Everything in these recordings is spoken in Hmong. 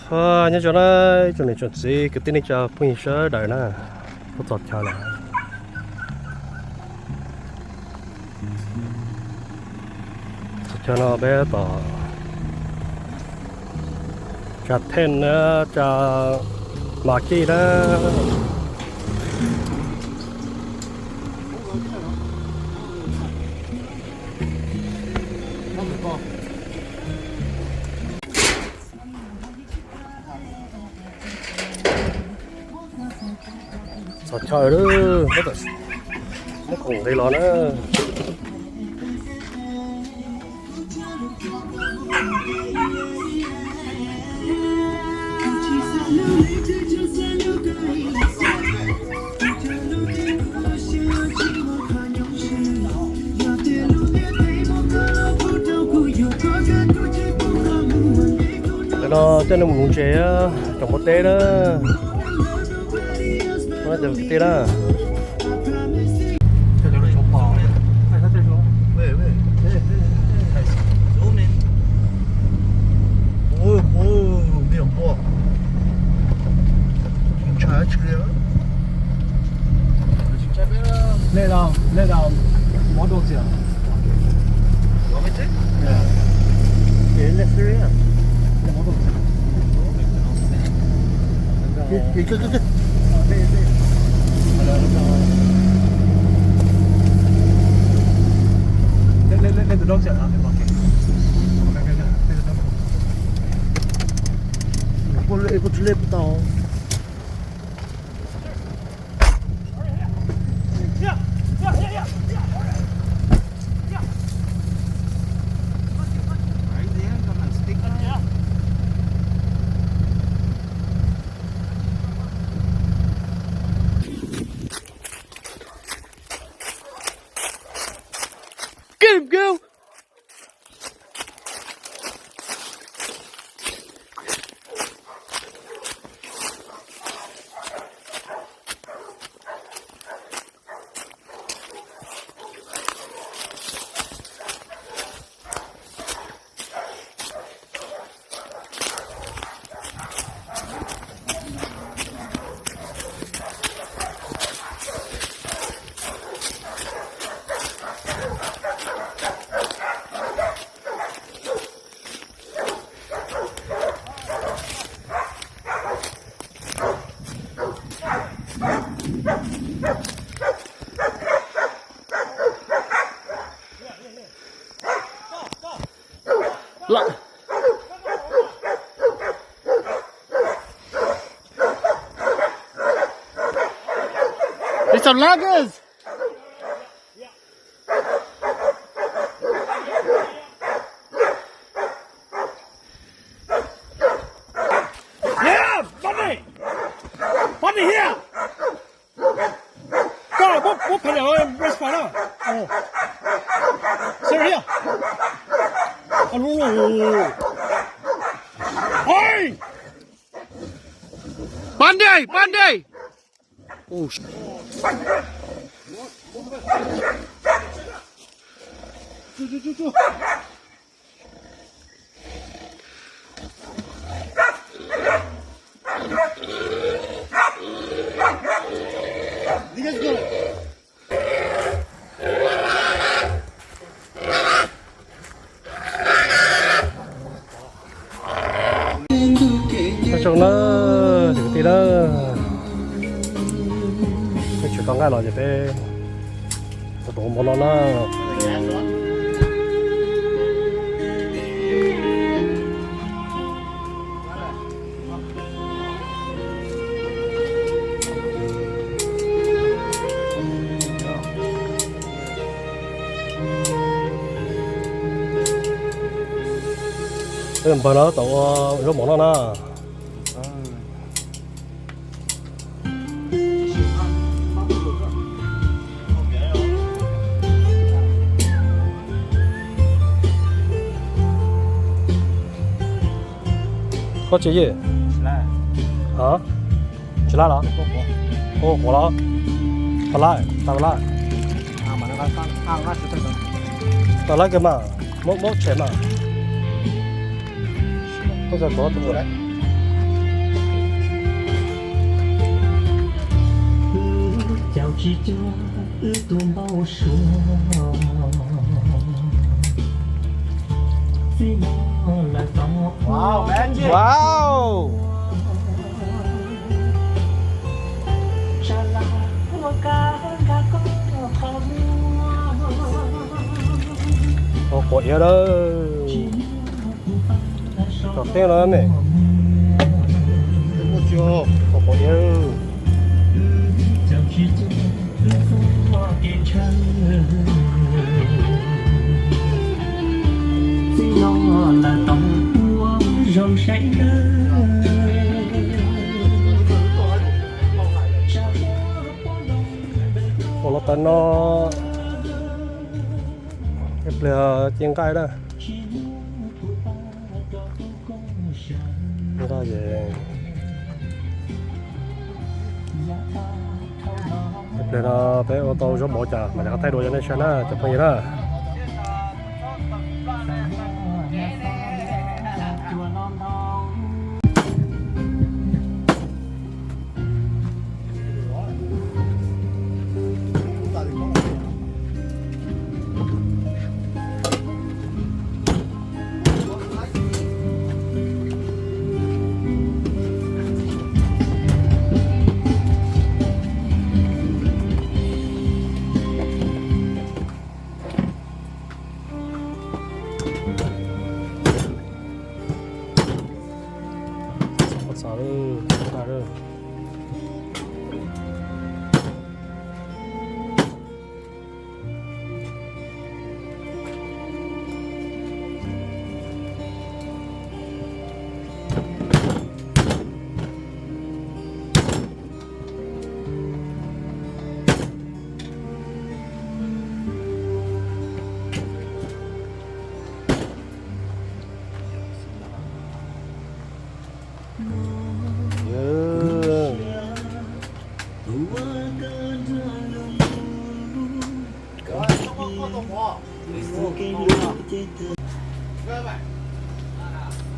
Nyob zoo na, tsoom niam tsoom txiv kwv tij neej tsa phooj ywg sawv daws na, tuaj txog chaw lawm. Txog chaw no peb tom tsa theej na, tsa mas kij na. Txog chaw lawm, muab khoom nqis los na. Ntawm no coj nej mus nuv ntses, cov npua teb na. Cov kwv tij na. Let, uh, let, um, model here. You want me to? Yeah. Okay, let's do it. Let model here. Good, good, good, good. Let, let, let, let the dogs out. Okay. Let the dogs out. Ua, ua, ua, ua, ua. Get him, girl! It's a luggage. Yeah, buddy. Buddy here. Go, go, go, put it on this one, huh? Oh. Sir, here. Oh, no, no, no, no. Hey! Bundy, Bundy! Oh, sh- Nyob zoo na, cov kwv tij na, peb tseem tau nqaij los ces peb tau tus mov no na. Peb npawg no tau ua zaub mov noj na. Koj tsis yeej? Hov? Tsis lab los? Ua quav los? Tau lab, tau lab. Tau lab kawg mas, muab tshem mas. Koj txog kov tus. Tsis cuag wb tus npau suav. Txij no lawm tom qab, wow, tsa la ua kab nkag koj qhov muag. Qhov quav iab lawm. Tom teb no ne. Qhov quav iab. Txij no lawm tom ua zoo saib nawb. Ua los tas no, ib pliag ci nqaij na. Nqaij ces ib pliag no peb ua tau zaub mov cas mam li qhov thaij dua cov nej saib na cov phooj ywg na.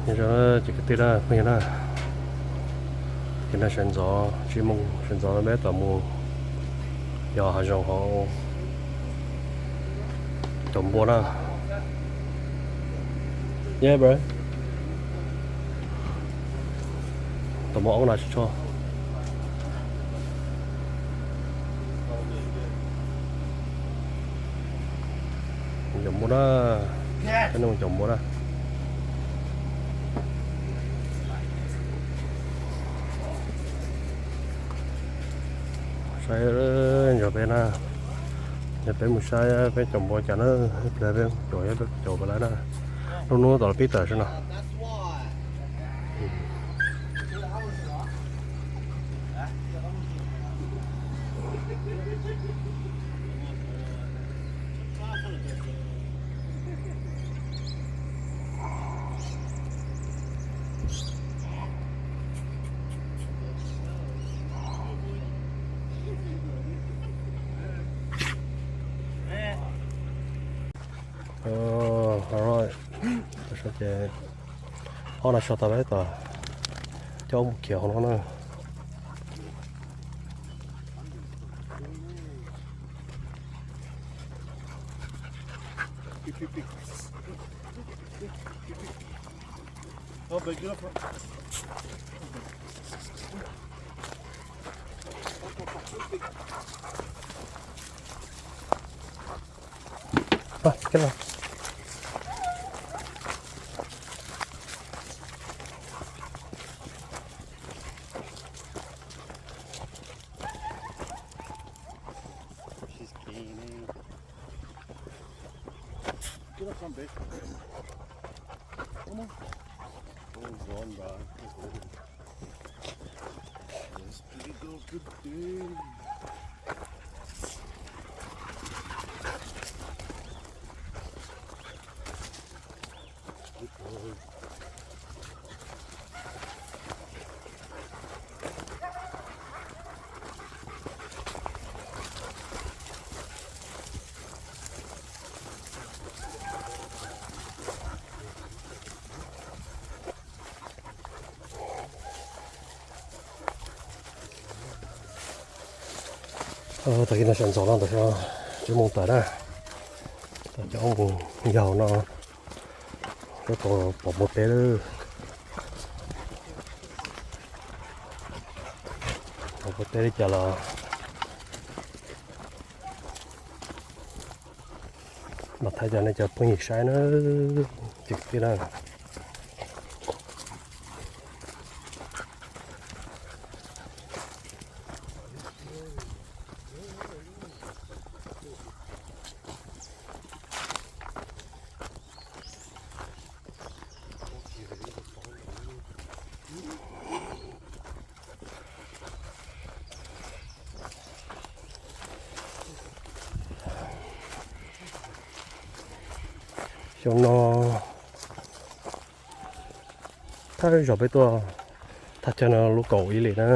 Nyob zoo cov kwv tij na, phooj ywg na, ces no sawv ntxov tsis mus sawv ntxov peb tom mus yos hav zoov hauv caum npua na. Yeah bro. Tom mus ob na tsis tso. Caum npua na. Peb no caum npua na. Saib nrog peb na, yog peb mus saib peb caum npua cas na, ib pliag peb caum, peb caum pas lawm na. Lub hnub tom pib tawm xwb no. Ces ob na so tau peb tom coj mus khiav hauv no na. Tag kis no sawv ntxov no ntawm tsev mus tawm na, cov mus yaug no, pom npua teb lawm. Pom npua teb li cas los mas thaij cov nej cov phooj ywg saib na, cem thiab na. Xyoo no thaj zog peb tuaj thaj chaw no lub kaum ib li na.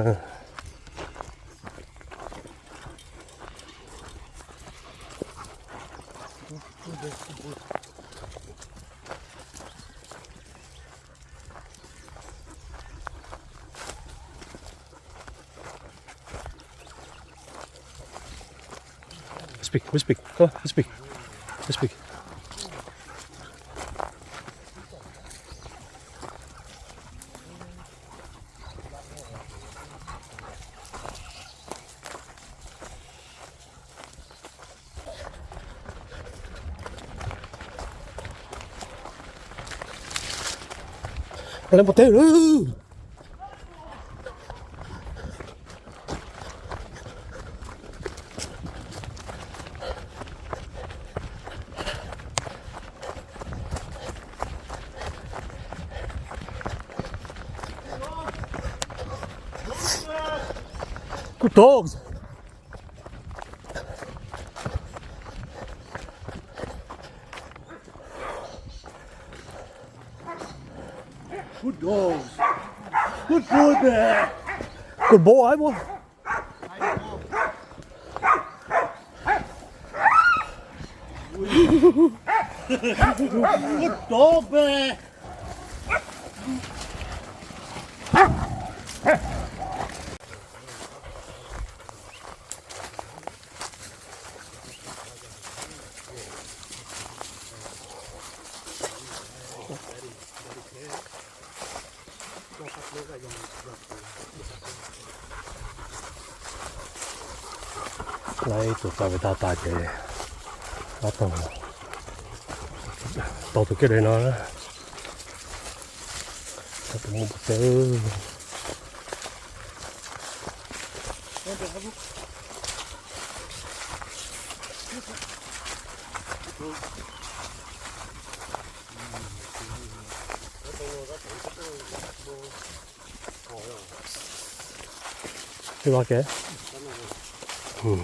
Speak, we speak, go, we speak, we speak. Leej npua teb lawm. Good dogs. Good dogs. Good boy, man. Good boy, boy. Good dog, man. Laib tus tau pem tag tas ces tab tom tau tus kiab dev no. Tus muaj npua teb. Cái lo kìa. Ừ.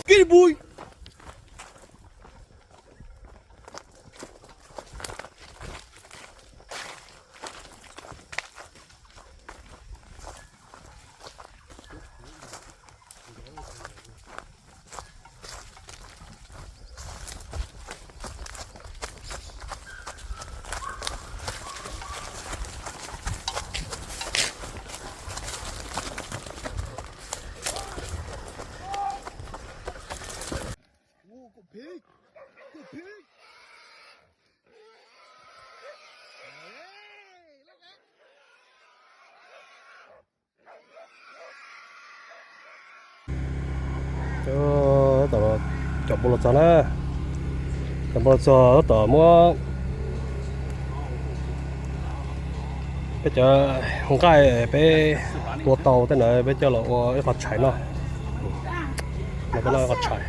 Cái bụi. Ua, got pig. Got pig. Cov npua los txog na, cov npua los txog tab tom muab peb cov nqaij peb tua tau tej ntawd peb coj los ua ib qho tshais noj. Los peb noj ib qho tshais.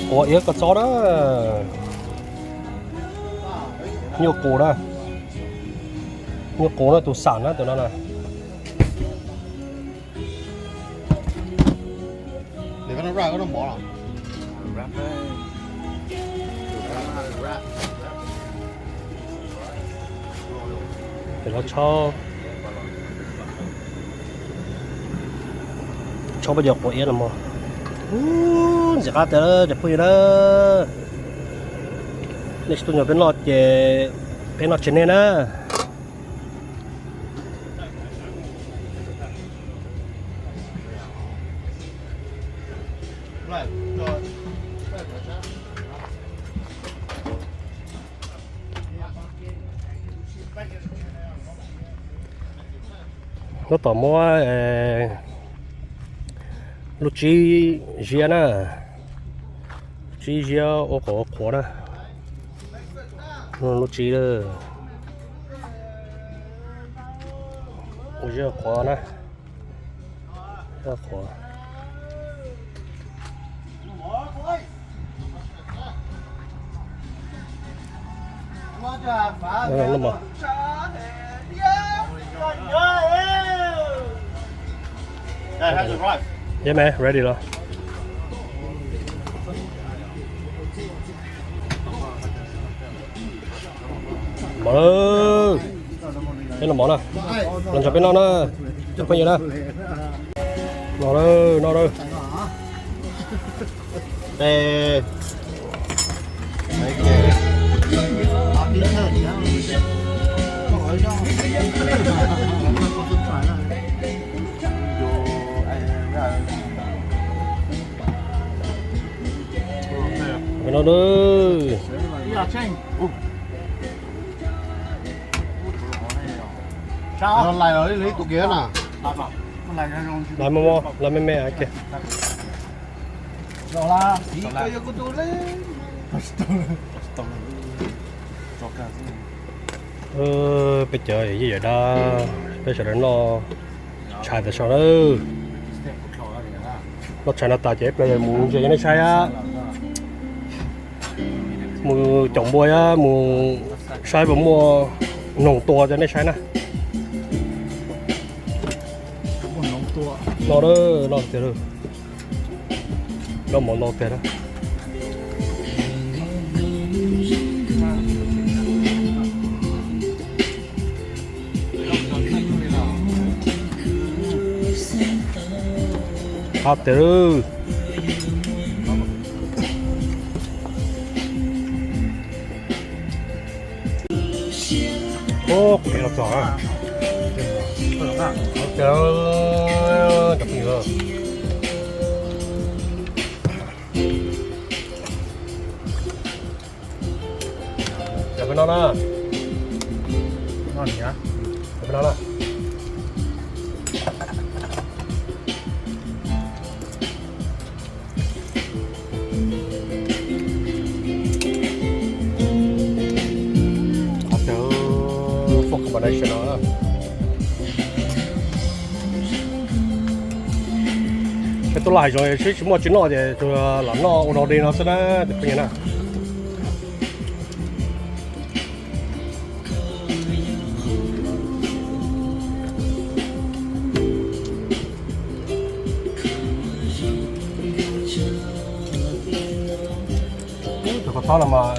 Quav iab koj txob na. Nyuj qus na. Nyuj qus na, tus xam na tus no na. Ces no tshob, tshob peb cov quav iab no mog. Ub, ntxim qab tiag cov phooj ywg na. Nej tsis tuaj nrog peb noj ces peb noj tsis nej na. Tab tom muab lub tsib ziab na, lub tsib ziab ua qhuav ua qhuav na. Lub tsib, ua ziab ua qhuav na. Qhuav. Yeah man, ready los. Mov lawm. Peb noj mov na. Los nrog peb noj na, cov phooj ywg na. Noj lawm, noj lawm. Peb noj na. Lais me me kiag. Peb cov yawm dab, peb sawv daws noj tshais tas zog na. Noj tshais no tas ces ib pliag yog mus ntses nej saib, mus caum npua, mus saib puas muaj noog tua rau nej saib na. Noj, noj tiag, noj mov noj tiag na. Qab tiag. Ub, qhov no txog na. Cov phooj ywg, cov peb noj na. Cov peb noj na. Qhov tiag, full combination no. Peb tuaj laj hav zoov tsis muaj tsis noj ces tsuas lam noj ua dog dig no xwb na cov phooj ywg na. Tus koj tob no mas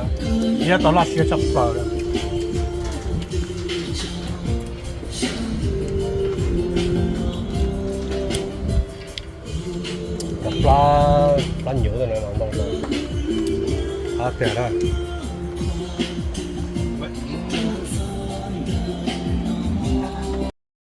liab tau laj siab tshaj plaws li. Cov plab, plab nyuv ntoo ntoo, qab tiag na.